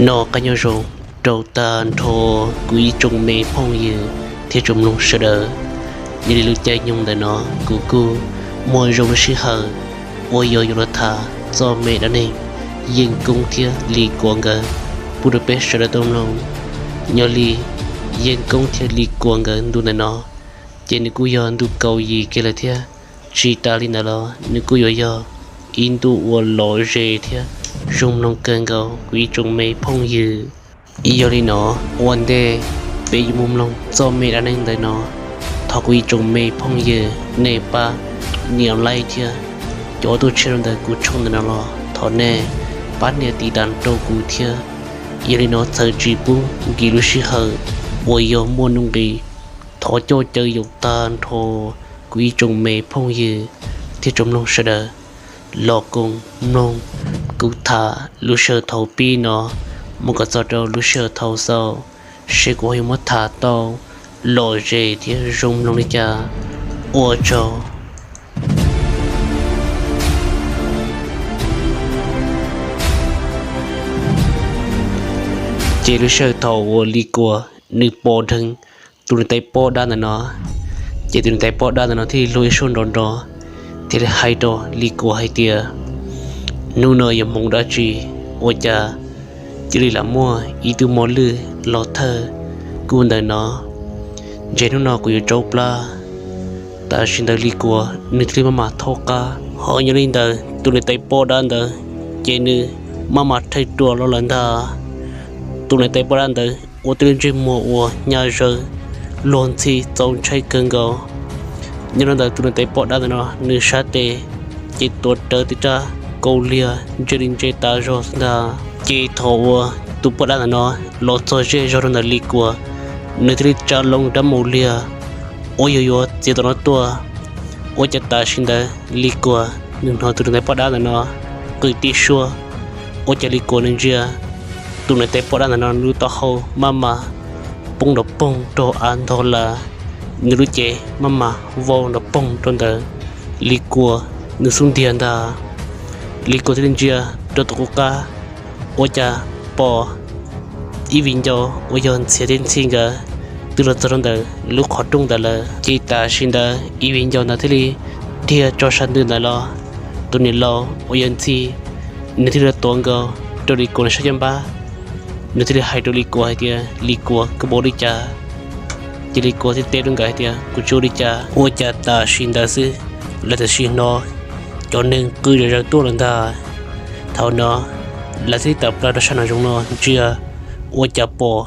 No qab nyob zoo rau tag nrho kuv ib tsoom me phooj ywg thiab tsoom mloog sawv daws. Nyob li lub caij nyoog ntawm no kuv kuj muaj zoo lub sij hawm uas yog yuav los tham txoj me dab neeg Yeej Koob thiab Lis Kuam nkawd pub rau peb sawv daws tau mloog. Nyob li Yeej Koob thiab Lis Kuam nkawd ntu ntawm no ces nws kuj yog ntu kaum yim kiag lawm thiab. Tsis tas li ntawd los nws kuj yuav yog ib ntu uas lom zem thiab zoo mloog kawg nkaus kuv ib tsoom me phooj ywg. Yog li no, ua ntej peb yuav mus mloog txoj me dab neeg ntawm no, thov kuv ib tsoom me phooj ywg nej pab nias like thiab cov tuaj tshiab rau ntawm kuv channel ntawm no los thov nej pab nias tiv tas rau kuv thiab. Yog li no txhawm tsis pub nkim lub sij hawm uas yog muaj nuj nqis, thov coj caw yaum tag nrho kuv ib tsoom me phooj ywg thiab tsoom mloog sawv daws los koom mloog kuv tham lub sij hawm thaum pib no mus kom txog rau lub sij hawm thaum xaus, seb kuv ho yuav muab tham tau lom zem thiab zoo mloog li cas. Ua tsaug. Ces lub sij hawm thaum uas Lis Kuam nws pom dheev tus niam tais poj dab ntawm no, ces tus niam tais poj dab ntawm no thiaj li luag ib suab nrov nrov, thiaj li hais rau Lis Kuam hais tias, hnub no yog hmoov dab tsi ua cas cia li lam muaj ib tug mos lwj los thawj kuv ntawm no? Ntshe hnub no kuv yuav tsaub plab. Tam sim ntawd Lis Kuam nws thiaj li maj mam thaub qab, ho nyob li ntawd tus niam tais poj dab ntawd ces nws maj mam rhais ruam los lawm ntag. Tus niam tais poj dab ntawd ua tib lub ntsej muag uas hnyav zawv, luag ntxhi txaus ntshai kawg nkaus. Nyob rau ntawm tus niam tais poj dab ntawm no nws sab tes ces tuav rawv tib rab kaus liag ntse li ntse tas zog xwb ntag. Ces thaum uas tus poj dab ntawm no los txog ze zog rau ntawm Lis Kuam, nws thiaj li tsa loo rab maum liag uas yog yuav txiav tom no tuaj. Ua cas tam sim ntawd Lis Kuam nws hnov tus niam tais poj dab ntawm no qw tib suab. Ua cas Lis Kuam nws ntsia tus niam tais poj dab ntawm no lub taub hau maj mam poob nrov poog rau av ntog lawm, nws lub cev maj mam vau nrov poog rau ntawm Lis Kuam nws xub ntiag ntag. Lis Kuam thiaj li ntsia rau tom qub qab, ua cas pom ib viv ncaus uas yog Ntxhias thiab Ntxhi nkawd twb los txog rau ntawm lub qhov rooj ntawd lawm. Ces tam sim ntawd ib viv ncaus ntawd thiaj li dhia tso sab ntws ntawd los. Tus niam laus uas yog Ntxhi, nws thiaj li tuav nkaus rau Lis Kuam nws sab caj npab, nws thiaj li hais rau Lis Kuam hais tias, Lis Kuam, koj puas ua li cas? Ces Lis Kuam thiaj teb rau nkawd hais tias, kuv tsis ua li cas. Ua cas tam sim ntawd xwb lawv tam sim hnov cov neeg qw zom zaws tuaj lawm ntag. Thaum no lawv thiaj li tawm plaws rau sab nraum zoov no ntsia, ua cas pom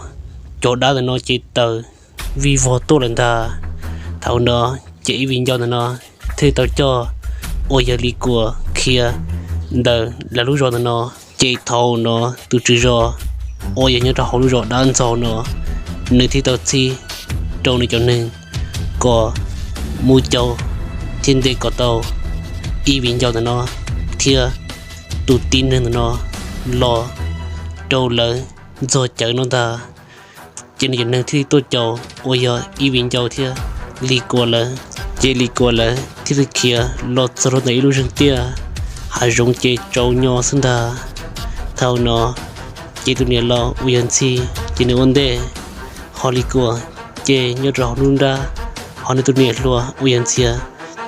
cov dab ntawm no ces tawm vij vog tuaj lawm ntag. Thaum no ces ib viv ncaus ntawm no thiaj li tau coj uas yog Lis Kuam khiav ntawm lawv lub zos ntawm no. Ces thaum no tus tswv zos uas yog nyob rau hauv lub zos dab ntxaug no, nws thiaj tau txib rau nws cov neeg kom mus caum thiab ntes kom tau ib viv ncaus ntawm no thiab tus tib neeg ntawm no los rau lawv ntxog cawv no ntag. Ces nws cov neeg thiaj li tuaj caum uas yog ib viv ncaus thiab Lis Kuam lawv. Ces Lis Kuam lawv thiaj li khiav los txog rau ntawm ib lub zeeg tiaj, hav zoov ces tsaus nyo xwb ntag. Thaum no ces tus niam laus uas yog Ntxhi ces nws ua ntej, ho Lis Kuam ces nyob rau hauv lub nrab, ho nws tus niam hluas uas yog Ntxhias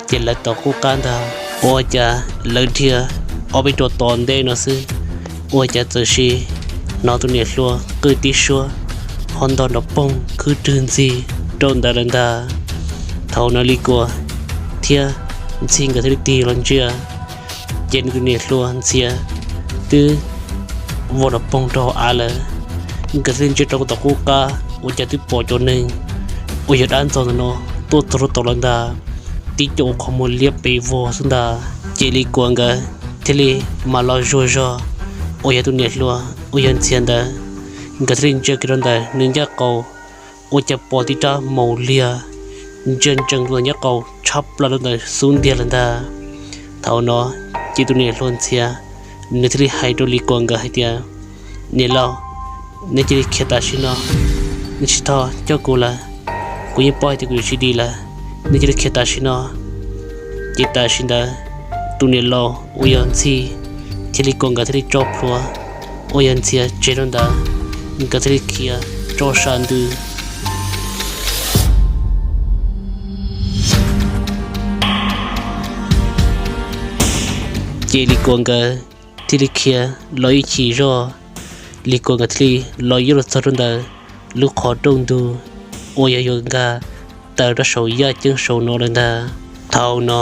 ces lawv tom qub qab ntag. Ua cas lawv dhia ob peb ruam tom ntej no xwb, ua cas txawm sis hnov tus niam hluas qw tib suab, ho ntog nrov poog khwb rwg ntxig rau ntawd lawm ntag. Thaum no Lis Kuam thiab Ntxhi nkawd thiaj li tig los ntsia, ces nws tus niam hluas Ntxhias twb vau nrov poog rau hauv av lawm. Nkawd thiaj li ntsia rau tom qub qab ua cas twb pom cov neeg uas yog dab ntxaug ntawm no tuaj txog rau tod lawm ntag, tib co ua qhov muag liab pes vog xwb ntag. Ces Lis Kuam nkawd thiaj li mam los zuag zog uas yog tus niam hluas uas yog Ntxhias ntawd. Nkawd thiaj li ntsia kiag rau ntawm nws ncaj qaum, ua cas pom tib rab maum liag ntsia ntsees rau ntawm ncaj qaum tshab plaws rau ntawm xub ntiag lawm ntag. Thaum no ces tus niam hluas Ntxhias nws thiaj li hais rau Lis Kuam nkawd hais tias, niam laus, nej cia li khiav tam sim no, nej tsis txhob coj kuv lawm. Kuv yeej paub hais tias kuv yuav tsis dim lawm, nej cia li khiav tam sim no. Ces tam sim ntawd tus niam laus uas yog Ntxhi thiab Lis Kuam nkawd thiaj li tso plhuav uas yog Ntxhi tseg rau ntawd, nkawd thiaj li khiav rau sab ntws. Ces Lis Kuam nkawd thiaj li khiav los ib chim zog, Lis Kuam nkawd thiaj li los yuav los txog rau ntawm lub qhov rooj ntug uas yog yuav nkag taw rau saum yaj ceeb saum no lawm ntag. Thaum no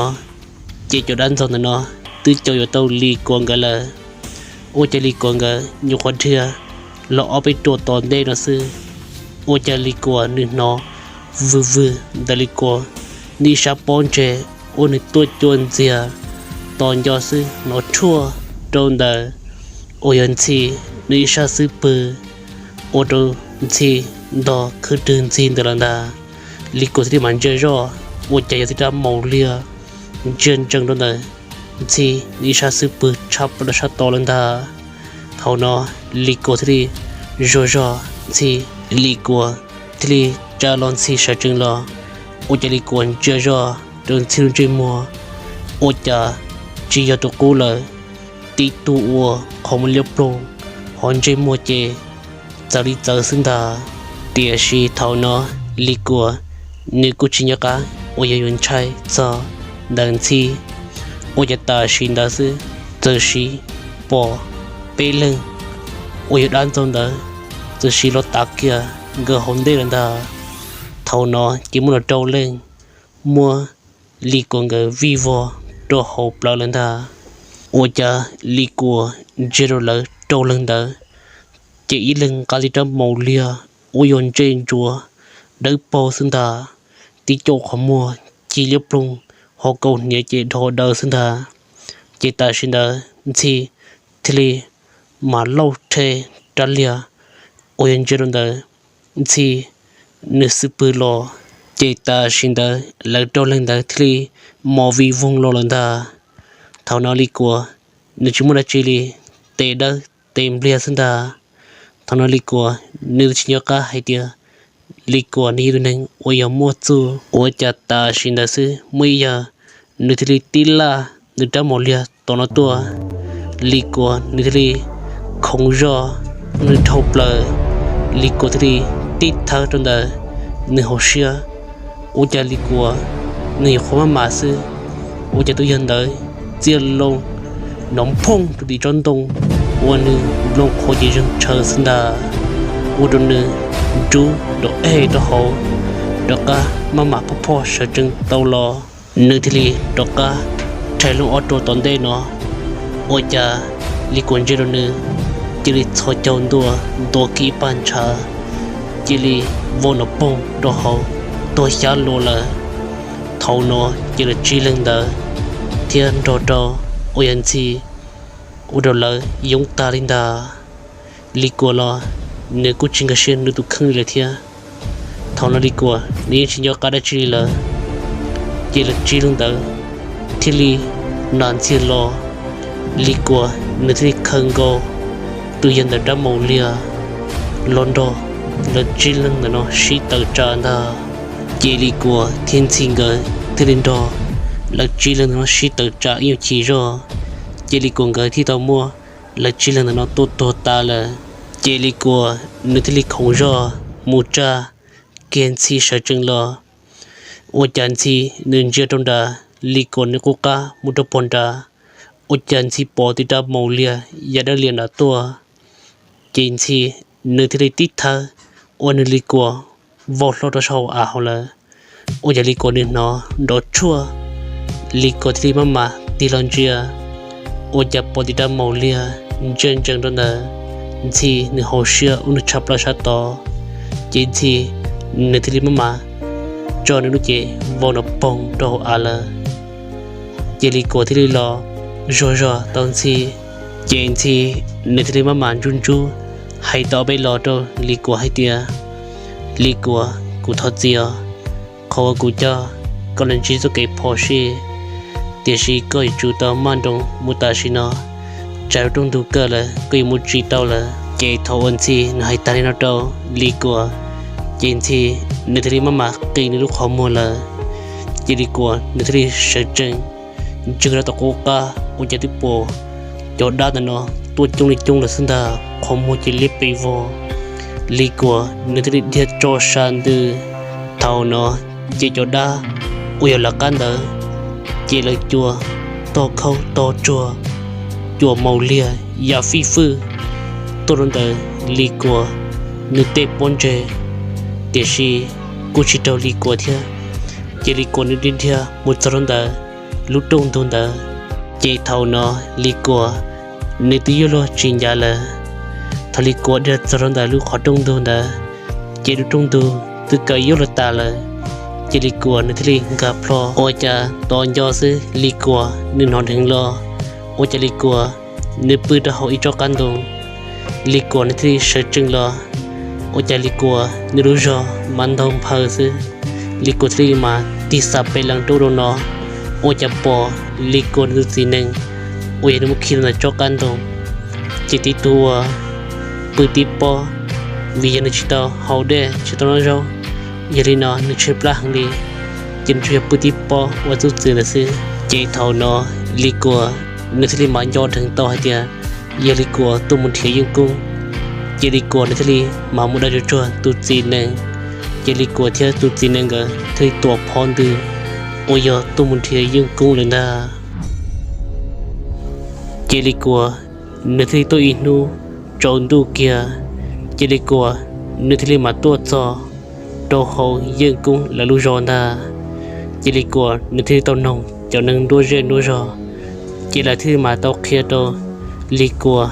ces cov dab ntxaug ntawm no twb caum yuav tau Lis Kuam nkawd lawm. Ua cas Lis Kuam nkawd nyuam qhuav dhia los ob peb ruam tom ntej no xwb, ua cas Lis Kuam nws hnov vwg vwg ntawm Lis Kuam nws ib sab pob ntseg uas nws tuaj cua ntxiag tos nco xwb, hnov tshuaj rau ntawm uas yog Ntxhi nws ib sab xub pwg, ua rau Ntxhi ntog khwb rwg ntxig ntawd lawm ntag. Lis Kuam thiaj li mam ntsia zoj, ua cas yog tib rab maus liag ntsia ntsees rau ntawm Ntxhi nws ib sab xub pwg tshab plaws sab tod lawm ntag. Thaum no Lis Kuam thiaj li zuag zog Ntxhi, Lis Kuam thiaj li tsa los Ntxhi sawv tsees los, ua cas Lis Kuam ntsia zoj rau Ntxhi lub ntsej muag, ua cas tsis yog tus qub lawm, tib tug uas qhov muag liab ploog, hos ntsej muag ces txawv li txawv xwb ntag. Tiam sis thaum no Lis Kuam nws kuj tsis nco qab uas yog yuav ntshai txog ntawm Ntxhi, ua cas tam sim ntawd xwb txawm sis pom peb leeg uas yog dab ntxaug ntawd txawm sis los tav kiag nkawd hauv ntej lawm ntag. Thaum no ces muaj los rau leej muab Lis Kuam nkawd vij vog rau hauv plawv lawm ntag. Ua cas Lis Kuam ntsia rau lawv rau leeg ntawd, ces ib leeg nqa tib rab maus liag uas yog ntsej ntsuav dawb paug xwb ntag, tib co qhov muag ci liab ploog, hos kaus hniav ces dhos daws xwb ntag. Ces tam sim ntawd Ntxhi thiaj li mam lauj rhe rab liag uas yog ntsia rau ntawd Ntxhi nws xub pwg los, ces tam sim ntawd lawv rau leeg ntawd thiaj li mos vij voog los lawm ntag. Thaum no Lis Kuam nws tsis muaj dab tsi li, tes dawb tes npliag xwb ntag. Thaum no Lis Kuam nws tsis nco qab hais tias Lis Kuam nws yog tus neeg uas yog muaj txuj, ua cas tam sim ntawd xwb muaj ib yawg nws thiaj li tib laj nws rab maus liag tom no tuaj. Lis Kuam nws thiaj li khoov zog, nws dhau plaws, Lis Kuam thiaj li tib thawb rau ntawm nws hauv siab. Ua cas Lis Kuam nws nyuam qhuav maj mam xwb, ua cas tus yawg ntawd txia loo nov nphooj rau tim tsob ntoo uas nws nplooj qhuav ces zeeg tshaw xwb ntag, ua rau nws nrub nrov ej rau hauv, rov qab maj mam phoj phoj sawv tsees tau los. Nws thiaj li rov qab rhais loo ob ruam tom ntej no, ua cas Lis Kuam ntsia rau nws cia li txhos caug ntua, ntua kiag ib pag ntshav, cia li vau nrov poog rau hauv, tuag xyab lua lawm. Thaum no ces lawv tsib leeg ntawd thiab nrog rau uas yog Ntxhi ua rau lawv yoob tag li ntag. Lis Kuam los nws kuj tsis nkag siab nws tus kheej li lawm thiab. Thaum no Lis Kuam nws yeej tsis nco qab dab tsi li lawm, ces lawv tsib leeg ntawd thiaj li nram ntxhias los. Lis Kuam nws thiaj li khaws nkaus tus yawg ntawm rab maus liag los nrog lawv tsib leeg ntawm no sib tawm tsam ntag. Ces Lis Kuam thiab Ntxhi nkawd thiaj li nrog lawv tsib leeg ntawm no sib tawm tsam ib nyuag chim zog, ces Lis Kuam nkawd thiaj tau muab lawv tsib leeg ntawm no tua tuag tas lawm. Ces Lis Kuam nws thiaj li khoov zog mus tsa kiag Ntxhi sawv tsees los. Ua cas Ntxhi nws ntsia rau nrad, Lis Kuam nws qub qab mus rau puag nrad, ua cas Ntxhi pom tib rab maus liag ya dawb lias nrad tuaj. Ces Ntxhi nws thiaj li tib thawb ua nws Lis Kuam vau hlo rau saum av hauv lawm. Ua cas Lis Kuam nws hnov nrov tshuaj, Lis Kuam thiaj li maj mam tig los ntsia, ua cas pom tib rab maus liag ntsia ntsees rau ntawm Ntxhi nws hauv siab ub nws tshaj plaws sab tod. Ces Ntxhi nws thiaj li maj mam tso nws lub cev vau nrov poog rau hauv av lawm. Ces Lis Kuam thiaj li los zuag zog tau Ntxhi. Ces Ntxhi nws thiaj li maj mam ntsub ntsub hais tau ob peb lo rau Lis Kuam hais tias, Lis Kuam, kuv thov txim os, qhov uas kuv coj koj los ntsib txoj kev phom sij, tiam sis koj yuav tsum tau maj nroos mus tam sim no, tsam rooj ntug kawg lawm koj yuav mus tsis tau lawm. Ces thaum uas Ntxhi nws hais tag li no rau Lis Kuam, ces Ntxhi nws thiaj li maj mam qi nws lub qhov muag lawm. Ces Lis Kuam nws thiaj li sawv tsees ntsia rau tom qub qab, ua cas twb pom cov dab ntawm no tuaj coob li coob lawm xwb ntag, qhov muag ces liab pes vog. Lis Kuam nws thiaj li dhia tso sa ntws. Thaum no ces cov dab uas yog lawv qab ntawd ces lawv cua tog khaub tog tsuag, cua maus liag ya fij fwj tuaj rau ntawm Lis Kuam nws tej pob ntseg, tiam sis kuj tsis raug Lis Kuam thiab. Ces Lis Kuam nws dhia dhia mus txog rau ntawm lub rooj ntug ntawd. Ces thaum no Lis Kuam nws twb yuav luag tsis ncav lawm. Thaum Lis Kuam dhia txog rau ntawm lub qhov rooj ntug ntawd, ces lub rooj ntug twb kawm yuav luag tas lawm. Ces Lis Kuam nws thiaj li nkag plho, ua cas tos nco xwb Lis Kuam nws hnov dheev los, ua cas Lis Kuam nws pw rau hauv ib tsob qab ntoo. Lis Kuam nws thiaj li sawv tsees los, ua cas Lis Kuam nws lub zog mas ntaug nphaw xwb. Lis Kuam thiaj li mas tig xa pes lees rau rau no, ua cas pom Lis Kuam nws tus txiv nees uas yog nws muab khi rau ntawm tsob qab ntoo, ces tib tug uas pw tib pob, vim yog nws tsis tau haus dej tsis tau noj zaub, yog li no nws tshaib plab heev li, ces nws tsuas yog pw tib pob ua txuj txwv ntawd xwb. Ces thaum no Lis Kuam nws thiaj li mas nco dheev tau hais tias yog Lis Kuam tuaj mus nrhiav Yeej Koob. Ces Lis Kuam nws thiaj li mas mus da tsuag tsuag tus txiv nees, ces Lis Kuam thiab tus txiv nees nkawd thiaj li tuam phov ntws uas yog tuaj mus nrhiav Yeej Koob lawm ntag. Ces Lis Kuam nws thiaj li tuaj ib hnub tsaus ntuj kiag, ces Lis Kuam nws thiaj li mas tuaj txog rau hauv Yeej Koob lawv lub zos ntag. Ces Lis Kuam nws thiaj li tau noog cov neeg nruab zej nruab zog, ces lawv thiaj li mas tau qhia rau Lis Kuam,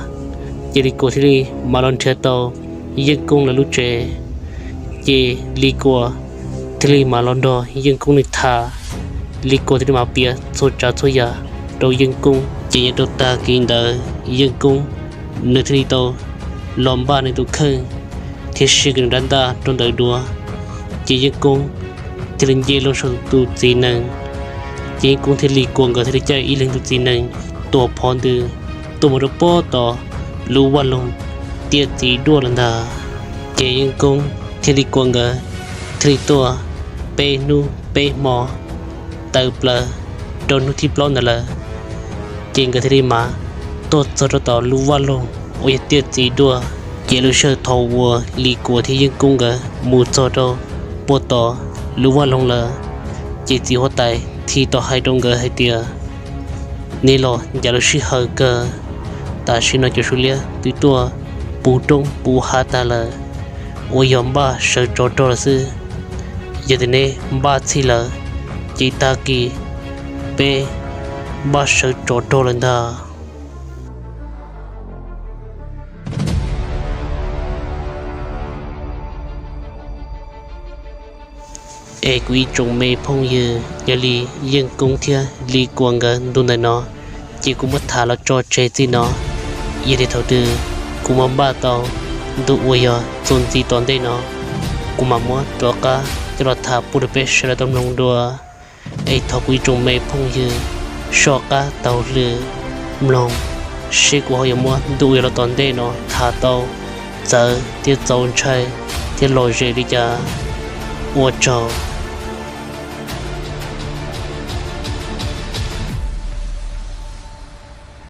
ces Lis Kuam thiaj li mas los nrhiav tau Yeej Koob lawv lub tsev. Ces Lis Kuam thiaj li mas los nrog Yeej Koob nws tham, Lis Kuam thiaj li mas piav txhua tsav txhua yam rau Yeej Koob. Ces nyob rau tag kis ntawd Yeej Koob nws thiaj li tau los npaj nws tus kheej thiab siv kiag nws rab ntaj rau ntawm duav, ces Yeej Koob thiaj li nce loo saum tus txiv nees. Ces Yeej Koob thiab Lis Kuam nkawd thiaj li caij ib leeg tus txiv nees tuam phov ntws tuaj mus rau pob tom lub vaj loog tiaj txiv duaj lawm ntag. Ces Yeej Koob thiab Lis Kuam nkawd thiaj li tuaj peb hnub peb hmo tawm plaws rau hnub thib plaub ntawd lawm, ces nkawd thiaj li mas tuaj txog rau tom lub vaj loog uas yog tiaj txiv duaj. Ces lub sij hawm thaum uas Lis Kuam thiab Yeej Koob nkawd mus txog rau puag tom lub vaj loog lawm, ces txiv huab tais thiaj tau hais rau nkawd hais tias, nej los ncav lub sij hawm kawg, tam sim no cov suav liab twb tuaj puv roob puv hav tag lawm, uas yog npaj sawv tsov rog lawm xwb. Yog tias neb npaj txhij lawm, ces tag kis peb npaj sawv tsov rog lawm ntag. Es kuv ib tsoom me phooj ywg, yog li Yeej Koob thiab Lis Kuam nkawd ntu ntawm no ces kuv muab tham los tso tseg txij no. Yog li thaum twg kuv muab npaj tau ntu uas yog txuas ntxiv tom ntej no, kuv mam muab rov qab coj los tham pub rau peb sawv daws tau mloog dua. Es thov kuv ib tsoom me phooj ywg soj qab taug lw mloog, seb kuv ho yuav muab ntu uas yog los tom ntej no tham tau txawv thiab txaus ntshai thiab lom zem li cas. Ua tsaug.